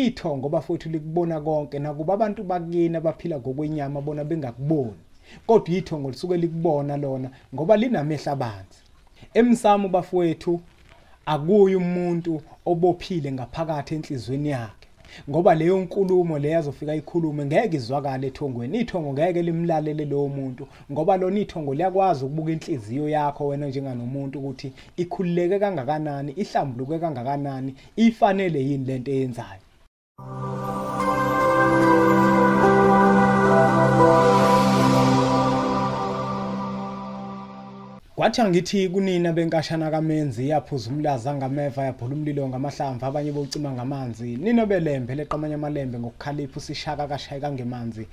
Ithongo bafowethu likubona konke, nakuba abantu bakini abaphila ngokwenyama bona bengakuboni, kodwa ithongo lisuke likubona lona ngoba linamehlo abanzi. Emsamo bafowethu akuyi umuntu obophile ngaphakathi enhlizweni yakhe, ngoba leyo nkulumo leyo azofika ikhulume ngeke izwakale ethongweni. Ithongo ngeke limlalele lowo muntu, ngoba lona ithongo liyakwazi ukubuka inhliziyo yakho wena njenganomuntu ukuthi ikhululeke kangakanani, ihlambuluke kangakanani, ifanele yini lento eyenzayo. Kwathi angithi kunina benkashana kaMenzi, yaphuza umlaza ngameva, yaphula umlilo ngamahlamvu, abanye bocima ngamanzi. Nina belembe leqamanye amalembe ngokukhalipha, usishaka kashayeka ngemanzi.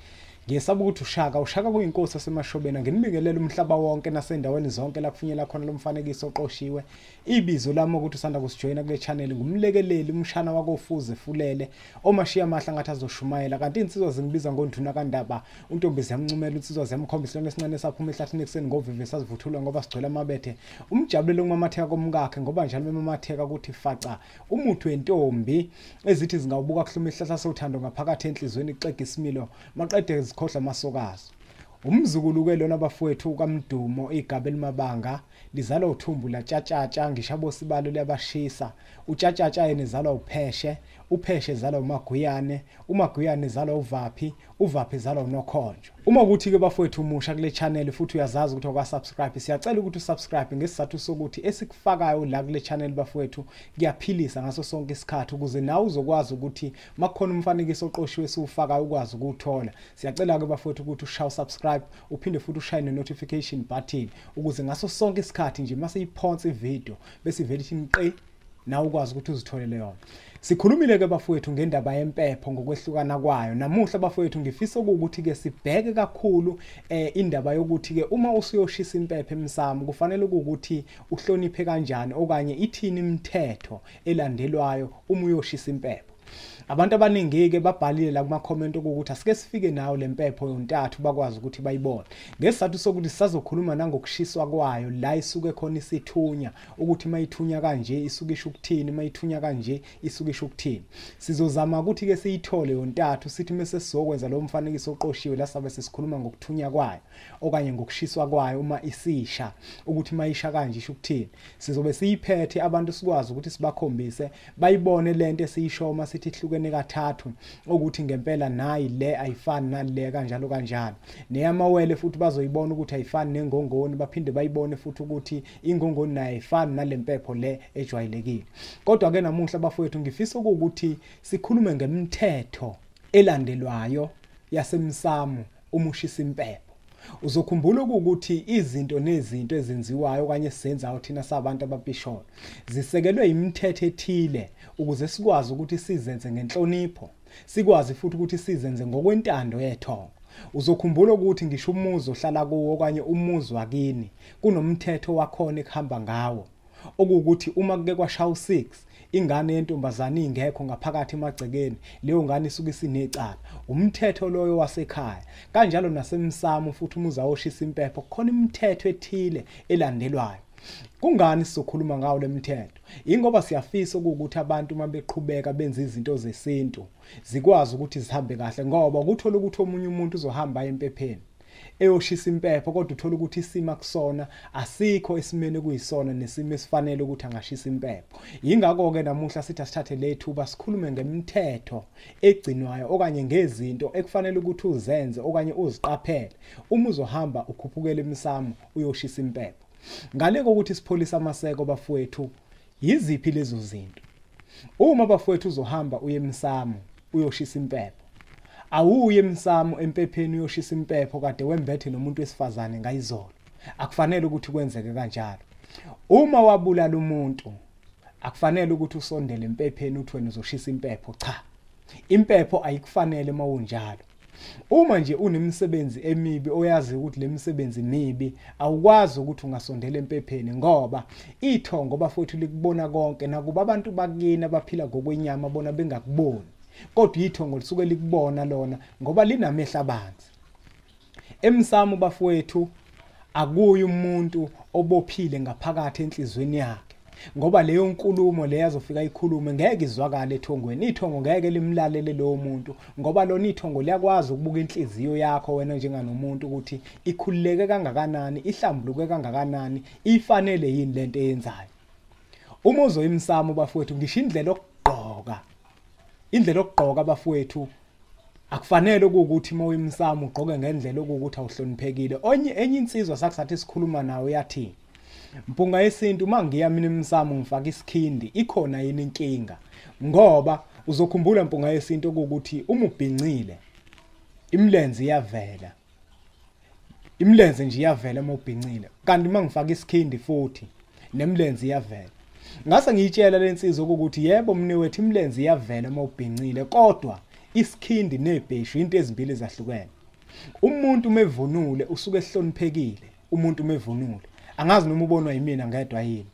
Ngiyesaba ukuthi ushaka kuyinkosi yasemashobeni. Nginibingelela umhlaba wonke nasendaweni zonke la kufinyela khona lo mfanekiso oqoshiwe. Ibizo lami ukuthi usanda kusijoyina kule channel ngumlekeleli umshana wakofuze fulele omashiya amahla ngathi azoshumayela, kanti insizwa zingibiza ngonduna kaNdaba. Untombi ziyamncumela, insizwa ziyamkhombisa silwane esincane saphuma ehlathini ekuseni ngovivi sazivuthulwa ngoba sigcwele amabethe. Umjabulele umamatheka komkakhe ngoba njalo memamatheka ukuthi faca umuthi wentombi ezithi zingawubuka kuhluma isihlahla sothando ngaphakathi enhlizweni ixega isimilo maqede zikhohlwa amasokazo. Umzukulu ke lona bafowethu kaMdumo igaba elimabanga lizalwa uthumbu latshatshatsha ngisho abosibalo liyabashisa. Utshatshatsha yena ezalwa upheshe, upheshe ezalwa uMaguyane, uMaguyane ezalwa uVaphi, uVaphi ezalwa uNokhonjwa. Uma ukuthi ke bafowethu umusha kule channel futhi uyazazi ukuthi awukasubscribe, siyacela ukuthi usubscribe ngesizathu sokuthi esikufakayo la kule channel bafowethu kuyaphilisa ngaso sonke isikhathi, ukuze nawe uzokwazi ukuthi makukhona umfanekiso oqoshiwe esiwufakayo ukwazi ukuwuthola. Siyacela ke bafowethu ukuthi ushaye subscribe uphinde futhi ushaye ne notification button ukuze ngaso sonke isikhathi nje mase iphonsa ivideo bese ivele ithi nqi nawe ukwazi ukuthi uzitholele yona. Sikhulumile ke bafowethu ngendaba yempepho ngokwehlukana kwayo. Namuhla bafowethu ngifisa ukuthi ke sibheke kakhulu indaba yokuthi ke uma usuyoshisa impepho emsamo kufanele ukuthi uhloniphe kanjani okanye ithini imithetho elandelwayo uma uyoshisa impepho. Abantu abaningi ke babhalile la kuma comment ukuthi asike sifike nayo lempepho yontathu bakwazi ukuthi bayibone. Ngesizathu sokuthi sisazokhuluma nangokushiswa kwayo la isuke khona isithunya, ukuthi mayithunya kanje isuke isho ukuthini, mayithunya kanje isuke isho ukuthini. Sizozama ukuthi ke siyithole yontathu sithi mase sizokwenza lo mfanekiso oqoshiwe la sabe sesikhuluma ngokuthunya kwayo okanye ngokushiswa kwayo uma isisha, ukuthi mayisha kanje isho ukuthini. Sizobe siyiphethe abantu sikwazi ukuthi sibakhombise bayibone lento esiyisho uma sithi ihlukene kathathu, ukuthi ngempela nayi le ayifani nale kanjalo kanjalo. Neyamawele futhi bazoyibona ukuthi ayifani nengongoni, baphinde bayibone futhi ukuthi ingongoni nayo ayifani nalempepho le ejwayelekile. Kodwa ke namuhla bafowethu ngifisa ukuthi sikhulume ngemithetho elandelwayo yasemsamo uma ushisa impepho. Uzokhumbula ukuthi izinto nezinto ezenziwayo okanye esizenzayo thina sabantu abapisholo zisekelwe imithetho ethile ukuze sikwazi ukuthi sizenze ngenhlonipho, sikwazi futhi ukuthi sizenze ngokwentando yethongo. Uzokhumbula ukuthi ngisho umuzi ohlala kuwo okanye umuzi wakini kunomthetho wakhona ekuhamba ngawo, okuwukuthi uma kuke kwashaya u6 ingane yentombazane ingekho ngaphakathi emagcekeni, leyo ngane isuke isinecala. Umthetho loyo wasekhaya. Kanjalo nasemsamo futhi umuzi awoshisa impepho kukhona imithetho ethile elandelwayo. Kungani sizokhuluma ngawo lemithetho? Ingoba siyafisa ukuthi abantu uma beqhubeka benze izinto zesintu zikwazi ukuthi zihambe kahle, ngoba ukuthola ukuthi omunye umuntu uzohamba empepheni eyoshisa impepho kodwa uthola ukuthi isima kusona asikho esimene kuyisona nesimo esifanele ukuthi angashisa impepho. Yingakho ke namuhla sithi asithathe lethuba sikhulume ngemithetho egcinwayo okanye ngezinto ekufanele ukuthi uzenze okanye uziqaphele uma uzohamba ukhuphukela emsamo uyoshisa impepho. Ngale kokuthi sipholisa amaseko bafowethu, yiziphi lezo zinto? Uma bafowethu uzohamba uye emsamo uyoshisa impepho, awuye emsamo empepheni uyoshisa impepho kade wembethe nomuntu wesifazane ngayizolo. Akufanele ukuthi kwenzeke kanjalo. Uma wabulala umuntu akufanele ukuthi usondele empepheni uthi wena uzoshisa impepho. Cha, impepho ayikufanele mawunjalo. Uma nje unemisebenzi emibi oyazi ukuthi lemisebenzi mibi, awukwazi ukuthi ungasondela empepheni, ngoba ithongo bafowethu likubona konke, nakuba abantu bakini abaphila ngokwenyama bona bengakuboni, kodwa ithongo lisuke likubona lona ngoba linamehlo abanzi. Emsamo bafowethu akuyi umuntu obophile ngaphakathi enhlizweni yakhe, Ngoba leyo nkulumo leyo azofika ikhulume ngeke izwakale ethongweni. Ithongo ngeke limlalele lowo muntu, ngoba lona ithongo liyakwazi ukubuka inhliziyo yakho wena njenganomuntu ukuthi ikhululeke kangakanani, ihlambuluke kangakanani, ifanele yini lento eyenzayo. Uma uzoya emsamo bafowethu, ngisho indlela yokugqoka, indlela yokugqoka bafowethu, akufanele ukuthi uma uya emsamo ugqoke ngendlela okuwukuthi awuhloniphekile. Enye insizwa sakusathi sikhuluma nawe yathi, Mpunga Yesintu, uma ngiya mina emsamo ngifaka isikhindi, ikhona yini inkinga? Ngoba uzokhumbula Mpunga Yesintu ukuthi uma ubhincile imilenze iyavela, imilenze nje iyavela uma ubhincile, kanti uma ngifaka isikhindi futhi nemilenze iyavela. Ngase ngiyitshela lensizwa ukuthi yebo mnewethu, imilenze iyavela uma ubhincile, kodwa isikhindi nebheshu into ezimbili ezahlukene. Umuntu mevunule usuke ehloniphekile, umuntu mevunule, angazi noma ubonwa yimina ngedwa yini.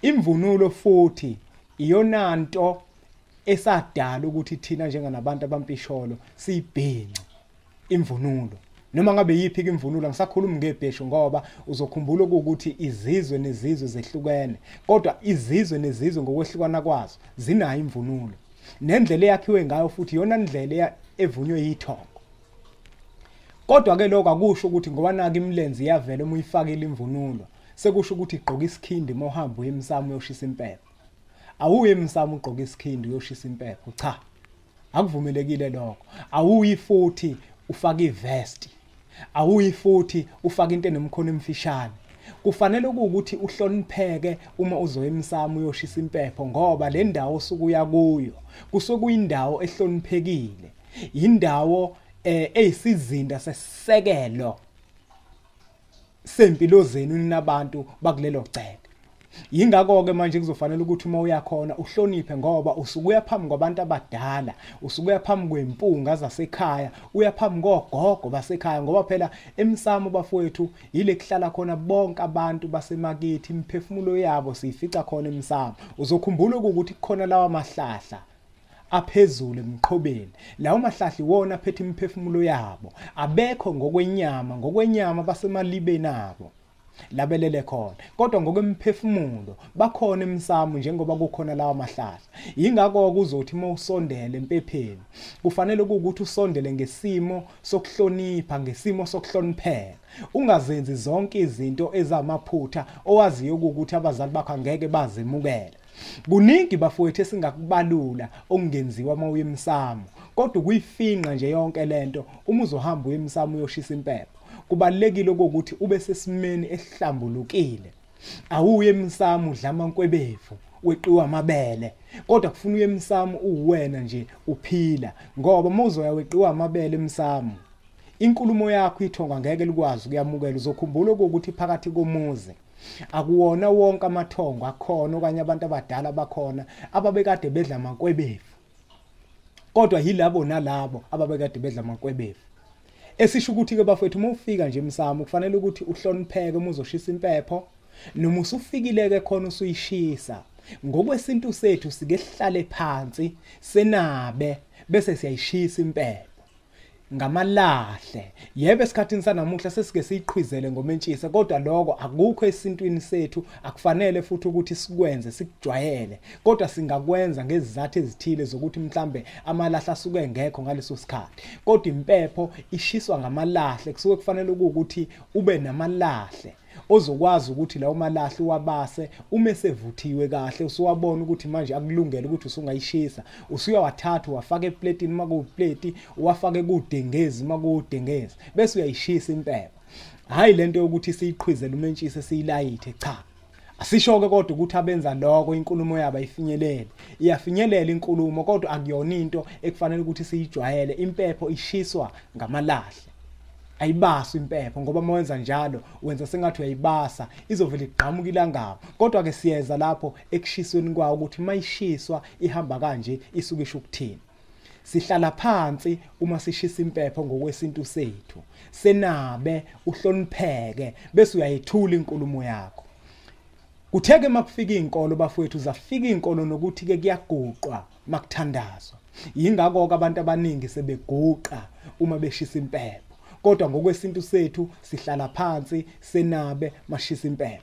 Imvunulo futhi iyonanto esadala ukuthi thina njenganabantu abampisholo siyibhince imvunulo. Noma ngabe yiphi imvunulo, ngisakhuluma ngebheshu ngoba uzokhumbula ukuthi izizwe nezizwe zehlukene, kodwa izizwe nezizwe ngokwehlukana kwazo zinayo imvunulo nendlela eyakhiwe ngayo, futhi iyona ndlela evunywe yithongo. Kodwa ke lokho akusho ukuthi ngoba naka imilenze iyavela uma uyifakile imvunulo, sekusho ukuthi igqoka isikhindi uma uhamba uye emsamo uyoshisa impepho. Awuye emsamo ugqoka isikhindi uyoshisa impepho, cha, akuvumelekile lokho. Awuyi futhi ufake ivesti, awuyi futhi ufake into enemikhono emfishane. Kufanele ukuthi uhlonipheke uma uzoya emsamo uyoshisa impepho, ngoba le ndawo osukuya kuyo kusuke kuyindawo ehloniphekile, indawo eyisizinda sesisekelo sempilo zenu ninabantu bakulelo gceke. Yingakho ke manje kuzofanele ukuthi uma uyakhona uhloniphe, ngoba usukuya phambi kwabantu abadala, usukuya phambi kwempunga zasekhaya, uya phambi kogogo basekhaya, ngoba phela emsamo bafowethu yile kuhlala khona bonke abantu basemakithi, imiphefumulo yabo siyifica khona emsamo. Uzokhumbula ukuthi kukhona lawa mahlahla aphezulu emqhobeni, lawo mahlahla iwona aphethe imiphefumulo yabo, abekho ngokwenyama, ngokwenyama basemalibeni abo labelele khona, kodwa ngokwemphefumulo bakhona emsamo njengoba kukhona lawa mahlahla. Yingakho kuzothi uma usondele empepheni kufanele ukuthi usondele ngesimo sokuhlonipha, ngesimo sokuhlonipheka, ungazenzi zonke izinto ezamaphutha owaziyo ukuthi abazali bakho angeke bazemukele. Kuningi bafowethu esingakubalula okungenziwa uma uya emsamo, kodwa ukuyifinqa nje yonke lento uma uzohamba uye emsamo uyoshisa impepho, kubalekile ukuthi ube sesimeni esihlambulukile. Awuye emsamo udla amankwebevu weqiwa amabele, kodwa kufuna uye emsamo uwena nje uphila, ngoba uma uzoya weqiwa amabele emsamo inkulumo yakho ithonga ngeke likwazi ukuyamukela. Uzokhumbula ukuthi phakathi komuzi akuwona wonke amathongo akhona okanye abantu abadala bakhona ababekade bedla amankwebevu, kodwa yilabo nalabo ababekade bedla amankwebevu. Esisho ukuthi ke bafowethu uma ufika nje emsamo kufanele ukuthi uhlonipheke uma uzoshisa impepho, noma usufikile ke khona usuyishisa. Ngokwesintu sethu sike sihlale phansi senabe bese siyayishisa impepho ngamalahle. Yebo, esikhathini sanamuhla sesike siyiqhwizele ngomentshisa, kodwa lokho akukho esintwini sethu, akufanele futhi ukuthi sikwenze sikujwayele, kodwa singakwenza ngezizathu ezithile zokuthi mhlambe amalahle asuke engekho ngaleso sikhathi. Kodwa impepho ishiswa ngamalahle, kusuke kufanele ukuthi ube namalahle ozokwazi ukuthi lawo malahle uwabase uma esevuthiwe kahle, usuwabona ukuthi manje akulungele ukuthi usungayishisa, usuyawathatha uwafake epletini uma kuyipleti, uwafake kudengezi uma kuwudengezi, bese uyayishisa impepho. Hayi lento yokuthi siyiqhwizele umentshise siyilayithe, cha. Asisho ke kodwa ukuthi abenza lokho inkulumo yabo ayifinyelele, iyafinyelela inkulumo, kodwa akuyona into ekufanele ukuthi siyijwayele. Impepho ishiswa ngamalahle, ayibaswa impepho, ngoba uma wenza njalo wenza sengathi uyayibasa, izovela igqamuka ilangabu. Kodwa ke siyeza lapho ekushisweni kwawo ukuthi mayishiswa ihamba kanje isuke isho ukuthini. Sihlala phansi uma sishisa impepho ngokwesintu sethu, senabe uhlonipheke bese uyayithula inkulumo yakho. Kutheke makufika izinkolo bafowethu, zafika izinkolo nokuthi ke kuyaguqwa makuthandazwa. Yingakho ke abantu abaningi sebeguqa uma beshisa impepho, kodwa ngokwesintu sethu sihlala phansi senabe mashisa impepho.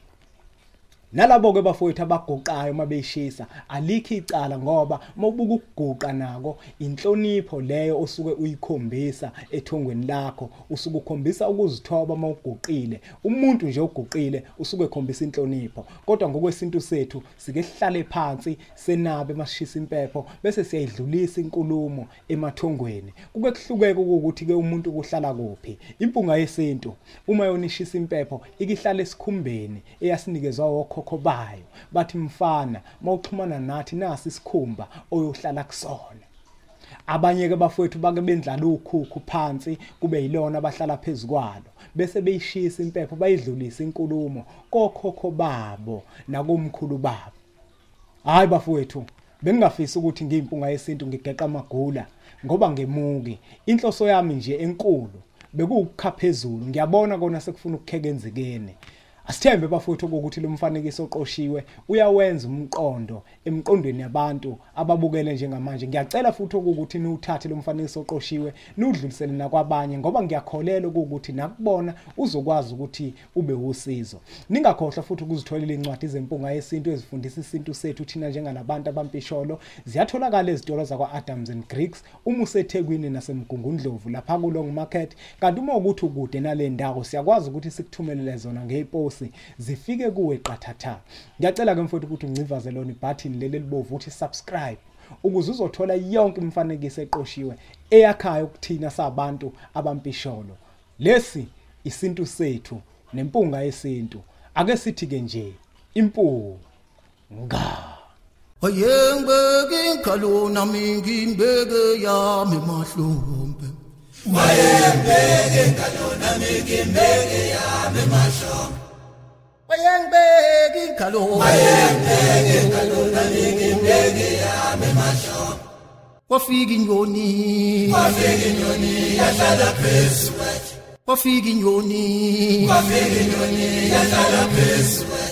Nalabo ke bafowethu abaguqayo uma beyishisa alikho icala, ngoba mawubuka ukuguqa nako inhlonipho leyo osuke uyikhombisa ethongweni lakho, usuke ukhombisa ukuzithoba mawuguqile. Umuntu nje oguqile usuke ekhombisa inhlonipho, kodwa ngokwesintu sethu sike sihlale phansi senabe masishisa impepho bese siyayidlulisa inkulumo emathongweni. Kuke kuhlukeke ukuthi ke umuntu kuhlala kuphi. Impunga yesintu uma yona ishisa impepho ikihlala esikhumbeni eyasinikezwa okhokho bayo, bathi mfana mawuxhumana nathi nasi isikhumba oyohlala kusona. Abanye ke bafowethu bake bendlala ukhukhu phansi kube yilona abahlala phezukwalo, bese beyishisa impepho bayidlulisa inkulumo kokhokho babo nakomkhulu babo. Hayi bafowethu, bengingafisi ukuthi ngiyimpunga yesintu ngigeqa amagula ngoba ngemuki. Inhloso yami nje enkulu bekuwukukha phezulu, ngiyabona kona sekufuna ukukheka enzikeni. Asithembe bafowethu ukuthi lo mfanekiso oqoshiwe uyawenza umqondo emqondweni yabantu ababukele njengamanje. Ngiyacela futhi ukuthi niwuthathe lo mfanekiso oqoshiwe niwudlulisele nakwabanye, ngoba ngiyakholelwa ukuthi nakubona uzokwazi ukuthi ube usizo. Ningakhohlwa futhi ukuzitholela incwadi zempunga yesintu ezifundisa isintu sethu thina njenganabantu abampisholo. Ziyatholakala ezitolo zakwa-Adams and Griggs uma useThekwini naseMgungundlovu lapha ku-Long Market, kanti uma ukuthi ukude nale ndawo siyakwazi ukuthi sikuthumelele zona ngeposi zifike kuwe qathatha. Ngiyacela ke mfowethu ukuthi uncivaze lona ibutton leli elibovu uthi subscribe ukuze uzothola yonke imifanekiso eqoshiwe eyakhayo kuthina sabantu abampisholo. Lesi isintu sethu nempunga yesintu. Ake sithi ke nje impunga. Wayengibeke inkalo nami ngimbeke yami mahlombe. Wayengibeke inkalo nami ngimbeke yami mahlombe. Wayengibeke inkalo, wayengibeke inkalo nami ngimbeke yami mahlombe. Wafika inyoni, wafika inyoni yahlala phezu kwethu. Wafika inyoni, wafika inyoni yahlala phezu kwethu.